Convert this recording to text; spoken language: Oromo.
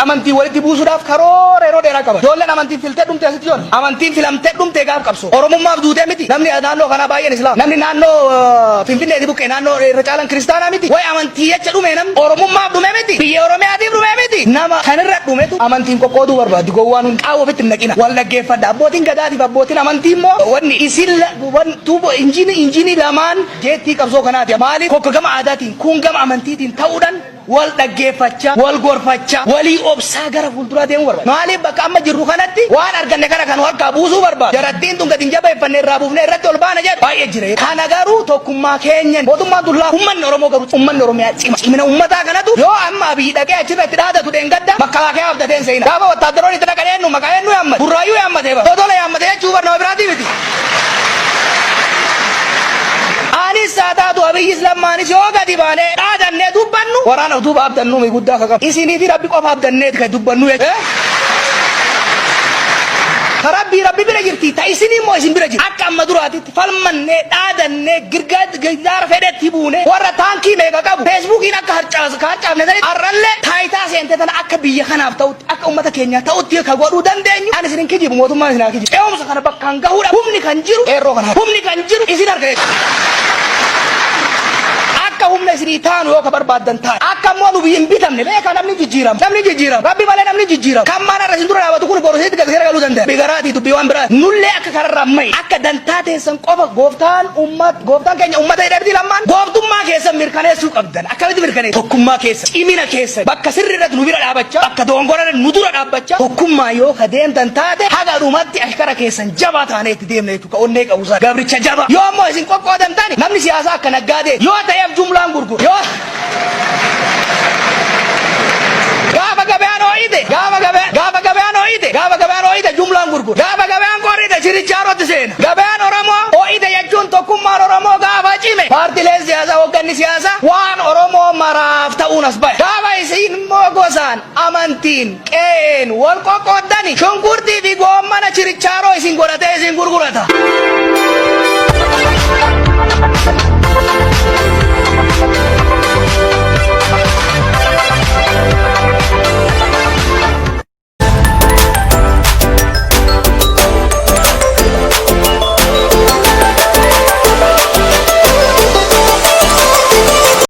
Amantii walitti buusuudhaaf karoora yeroo dheeraa qaba. Ijoolleen amantiin filtee dhumte asitti ijoollee. Amantiin filamtee dhumte gaaf qabsoo. Oromummaaf duutee miti. Namni naannoo kanaa baay'een Islaama. Namni naannoo Finfinneeti buqqee naannoo irra caalan kiristaanaa miti. Way amantii jecha dhume namni. Oromummaaf dhume miti. Biyya Oromiyaatiif dhume miti. Nama kanirra dhumetu amantiin qoqqooduu barbaaddi. Gowwaan hundi qaawwa ofitti hin naqina. Wal dhaggeeffadha. Abbootiin gadaatiif abbootiin amantii immoo wanni isin tuubo injiinii injiinii lamaan jeettii qabsoo kanaati. Maaliif tokko gama aadaatiin kun gama amantiitiin ta'uudhaan wal dhaggeeffachaa, wal gorfachaa, walii obsaa gara fuulduraa deemuu barbaada. Maaliif bakka amma jirru kanatti waan arganne kana kan harkaa buusuu barbaada. Jarattiin tun gadi hin jabeeffanne irraa buufnee irratti ol baana jedhu baay'ee jira. Kana garuu tokkummaa keenyan mootummaan tun laafa. Ummanni Oromoo garuu ummanni Oromiyaa cima. Cimina ummataa kanatu yoo amma Abiyyi dhaqee achirra itti dhaadatu dheengadda makkalaakayaa abdatee hin se'ina. Gaafa wattaaddaroonni itti dhaqan eenyu maqaa eenyu yaammate? Burraayyuu yaammatee bara. Dodola yaammate jechuu bar nama biraatii miti. Anis haa taatu Abiyyis Lammaanis yoo gadi baanee dhaadannee dubbannu waraana utuu abdannu mi guddaa akka qabu. Isinii fi Rabbi qofa abdanneeti kan dubbannu jechuudha. Ta Rabbii Rabbi bira jirti ta isinii immoo isin bira jirti. Akka amma duraatitti falmannee dhaadannee girgaa girgaara fedhetti buune warra taankii meeqa qabu feesbuukiin akka harcaafne sanitti har'allee taayitaa seente tana akka biyya kanaaf ta'utti akka ummata keenyaa ta'utti ka godhuu dandeenyu ani isin hin kijibu mootummaan isin haa kijibu. Ce'umsa kana bakkaan gahuudha humni kan jiru qeerroo kana humni kan jiru isin harka jechuudha. Akka humna isinii taanu yoo ka barbaaddan taane akka immoo nu hin bitamne beekaa namni jijjiirama namni jijjiirama rabbi malee namni jijjiirama kan maan har'a isin dura dhaabatu kun boru isinitti gad galuu danda'a. Bigaraatii dubbii waan biraa nullee akka kararraa mayi akka dantaa teessan qofa gooftaan ummat gooftaan keenya ummata jedhamti lammaan gooftummaa keessan mirkaneessuu qabdan akkamitti mirkaneessu tokkummaa keessa cimina keessa bakka sirri irratti nu bira dhaabachaa bakka dogongora irratti nu dura dhaabbachaa tokkummaa yoo ka deemtan taate haga dhumatti ashkara keessan jabaa taanee itti deemna jechuudha ka onnee qabu sana gabricha jabaa yoo ammoo isin qoqqoodan taane namni siyaasaa akka naggaadee yoo ta'eef jumlaan gurgura yoo gaafa gabaan ho'ite gaafa gabaan gaafa gabaan ho'ite gaafa gabaan ho'ite jumlaan gurgura gaafa gabaan qorrite chirichaarotti seena gabaan Oromoo ho'ite jechuun tokkummaan Oromoo gaafa cime paartileen siyaasaa hoogganni siyaasaa waan Oromoo maraaf ta'uun as bahe gaafa isin immoo gosaan amantiin qe'een wal qoqqooddani shunkurtii fi goommana chirichaaroo isin godhatee isin gurgurata.